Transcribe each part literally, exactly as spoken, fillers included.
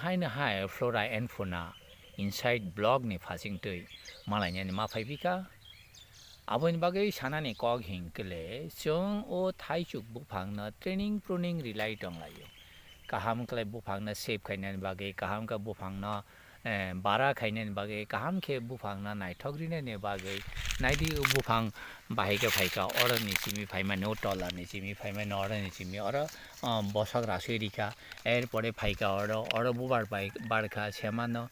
Haino hai flora and fauna inside block ni phasing twi malainani ma phai phi kha. Aboni bagwi sanani kok hinkhe le, chwng o thaichuk buphangno training pruning rilai tonglaio. Kaham khlai buphangno save khainani bagwi, kaham khe buphangno, eh, bara khainani bagwi, kaham khe buphangno naithok rinani bagwi. Naidi o buphang bahai khe phaikha, oro ni simi phaimani, o tola ni simi phaimani, oro ni simi, oro, ah, bosok rasui rikha, er pore phaikha oro, oro bubar bai barkha, semano,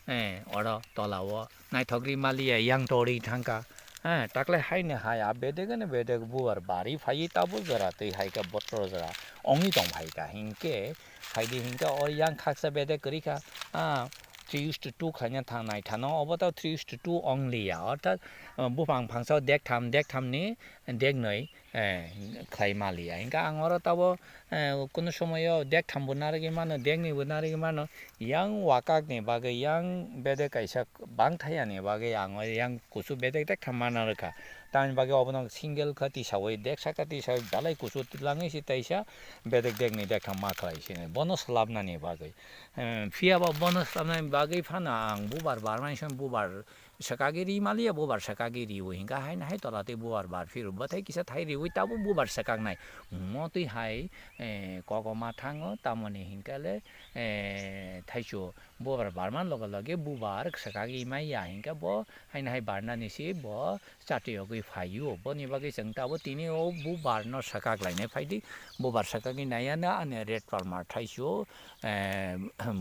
eh, oro tola o. Naithok ri maliya yang tori thangkha. Eh, takle haino hai a bedek no bedek bubar bari phaiwi tabo jora twi hai khe botro jora ongwi tong phai kha. Hinkhe phaidi hinkhe o yang khaksa bedek kwrwi kha. Ah, three is to two khlaina thang nai thano obo to three is to two only ya. Orthat, ah, buphang phangsa dek tham, dek tham ni dek noi, eh, khlai maliya. Hinkhe ang oro tabo, eh, kunu somoyo dek tham bo narwgwi mano, dek ni bo narwgwi mano. Yang wakak ni bagwi, yang bedek kaisa bang thaya ni bagwi ang o yang kusu bedek dek tham mana rwkha. Tamoni bagwi obono single kha tisawi, dek saka tisawi belai kusu langwi se taisa bedek dek ni dek tham ma khlai se bono swlapna ni bagwi. Eh, phiya ba bono swlapna ni bagwi phano ang bubar barmani song bubar swkagwi ri maliya, bubar swkagwi riwi hinkha haino hai tola tei bubar bar phiro bwthai kisa thai riwi tabo bubar swkaknai. Mo twi hai, eh, kok o ma thango, tamoni hinkha le, eh, thaichu bubar barman loge loge bubar swkagwi maya hinkha bo haino hai barnani se bo chati yogwi phaio. Boni bagwi chwng tabo tini o bubar no swkak lainai phaidi. Bubar swkagwi naiya na ani red palmer thaichu, eh,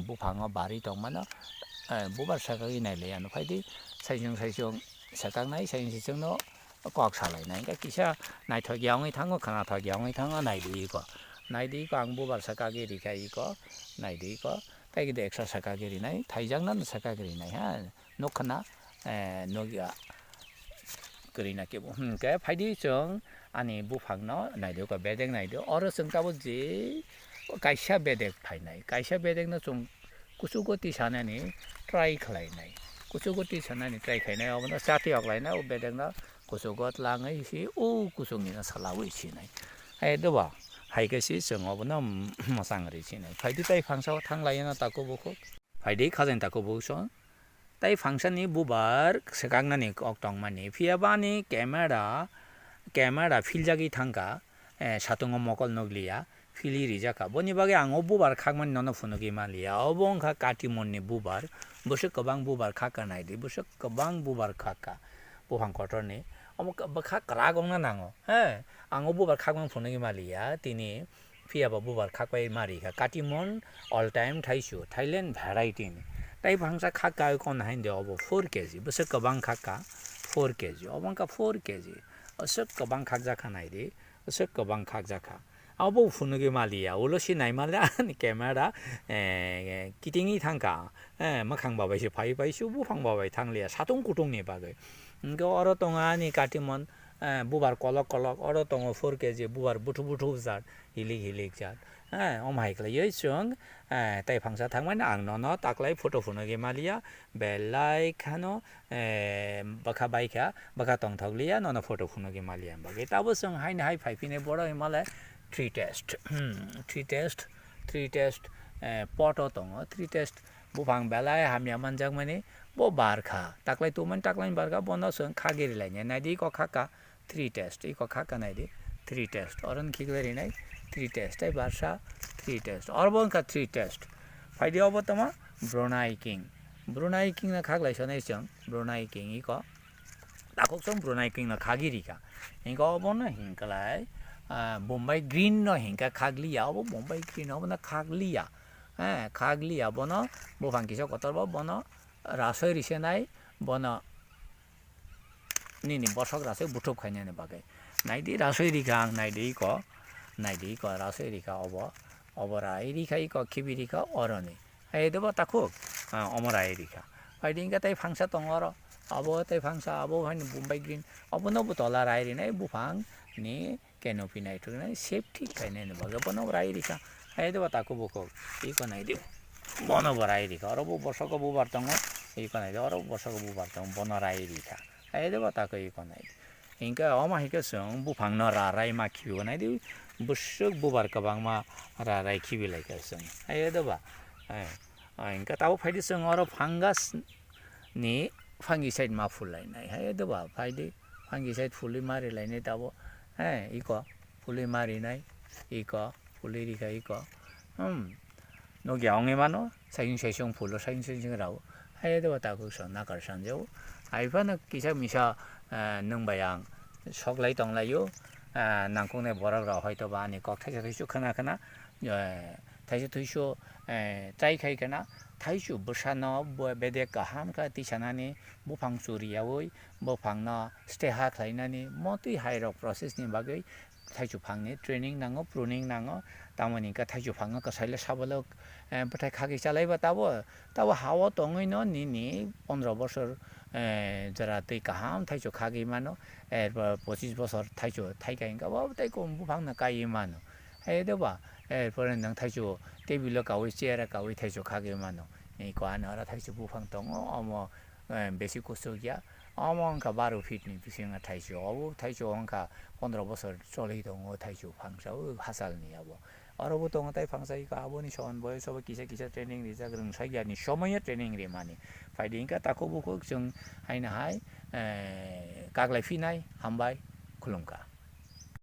buphango bari tongmano, eh, bubar sakagwi nailaiya no phaidi, saisung saisung sakaknai, saisung saisung no kok salainai, hingke kisa naithok ya wngwi thango, khwnathok ya wngwi thango, naidi iko, naidi iko ang bubar sakagwi rikha iko, naidi iko, tei khe de eksa sakagwi rinai, thaijaknano sakagwi rinai ha. Nukha na, eh, nukya kwrwina kebo. Hmm, khe phaidi chwng ani buphangno naidi, khe bedek naidi. Oro chwng tabuk je kaisa bedek phainai, kaisa bedekno chwng kuchugo tisanani try khlainai. Kuchugo tisanani try khlainai, obono chati oklainai, o bedekno kuchugo tlangwi si, o kuchuknino salawi sinai. Hai doba, hai khe si chwng obono mwchang ri sinai. Phaidi tai phangsa o thang laiyana taku bukhuk. Phaidi khajani taku bukhuk so. Tai phangsani bubar swkaknani kok tongmani, phiya ba ani camera, camera philjagwi thangkha, eh, satungo mokol nukliya, philwi rijak kha. Boni bagwi ang o bubar khakmani nono phunugwi manliya. Obo wngkha Katimonni bubar, bwswk kwbang bubar khakha naidi, bwswk kwbang bubar khakha buphang kotorni. Omo bwkha kwrak wngna nango, he, ang o bubar khakmani phunugwi manliya, tini Phiya ba bubar khakpai ma rikha. Katimon all time thaisu, Thailand variety ni. Tai phangsa khakka kon hain de obo four K G. Bwswk kwbang khakka four K G. Obo wngkha four K G. Aswk kwbang khakjakha naidi. Aswk kwbang khakjakha. Abo phunugwi maliya. Ulo si naimaliya ani camera, eh, kitingwi thangkha. Eh, mwkhang babai se phai phai su buphang babai thangliya. Satung kutung ni bagwi. Hwnkhe oro tongo ani Katimon, eh, bubar kolok kolok. Oro tongo four K G bubar buthu buthu jat. Hilik hilik jat. Eh, omo hai khlaiwi chwng, eh, tai phangsa thangmani ang nono taklai photo phunugwi maliya, belai khano, eh, bwkha baikha, bwkha tongthokliya, nono photo phunugwi maliya. Bagwi tabo chwng haini hai phai phini borok himale three test, hmm, three test, three test, eh, poto tongo, three test buphang belai hamya manjakmani bo barkha. Taklai tumani taklai barkha, bono chwng khagwi rilainai. Naidi kok khakha, three test, iko kha kanai di, three test, oro ni khiklai rinai, three test, tei barsa, three test, oro bo wngkha three test. Phaidi obo toma Brunei King, Brunei King no khaklai sonai chwng, Brunei King iko, takhuk chwng Brunei King no khagwi rikha, iko obo no hinklai, ah, Bombay Green no hinkha khakliya, obo Bombay Green obo no khakliya, eh, khakliya bono, buphang kisa kotor bo bono rasoi risenai, bono, nini bosok rasoi buthuk khainani bagwi. Naidi rasoi rikha ang, naidi iko, naidi iko rasoi rikha obo, obo rai rikha iko khibi rikha oroni. Hai dobo takhuk, ah, omo rai rikha. Phaidi hwnkhe tei phangsa tongo oro, abo tei phangsa, abo haino Bombay Green, obono bo tola rai rinai buphang ni canopy naithoknai safety khainani bagwi bono rai rikha. Hai dobo takhuk bukhuk, iko naidi. Bono bo rai rikha. Oro bo bosoko bubar tongo. Iko naidi, oro bo bosoko bubar tongo. Bono rai rikha. Hai dobo takhuk iko naidi. Hinkhe omo hai khe chwng buphangno ra rai ma khibigo naidi. Bwswk bubar kwbangma ra rai khibi lai kha chwng. Hai dobo. Eh. Ah, hingke tabuk phaidi chwng oro fungus ni fungicide ma phul lainai. Hai doba phaidi fungicide phulwi ma ri lainai tabuk. He, iko phulwi ma rinai, iko phulwi rikha iko. Hmm. Nokya wngwi mano, saisung saisung phulo, saisung saisung rao. Hai doba takhuk song nakar sanjao. Hai phano kisa misa, eh, nwng bai ang sok lai tong laio. Eh, nangkuknai borok rao hoito ba ani kok thaisa thaisa khna khna, eh, thaisa thaisa, eh, try khai khna. Thaichu bwsano bo bedek kaham khe tisanani, buphang churiyaui buphangno steha khlainani, motwi hairok process ni bagwi thaichu phangni training nango, pruning nango, tamoni hwnkhe thaichu phangno kwsailo sabalo, eh, bwthai khagwi chalaiba tabo, tabo hao tongwino nini pondro bosor, eh, jora twi kaham thaichu khagwi mano, erpor pochis bosor thaichu thaikha hwnkhe bo tei kom buphangno kaiwi mano. Hai doba, erpore nwng thaichu table o kaui, chair o kaui thaichu khagwi mano. Iko ani oro thaichu buphang tongo, omo, eh, besi kuchuk ya. Omo wngkha baro feet ni bisingo thaichu. Obo thaichu wngkha pondro bosor choli tongo thaichu phangsa o hachal ni abo. Oro bo tongo tai phangsa iko aboni sohon boyoso bo kisa kisa training rijak rwngsak ya ni somoyo training rimani. Phaidi hwnkhe takhuk bukhuk chwng haino hai, eh, kaklai phinai hambai khulumkha.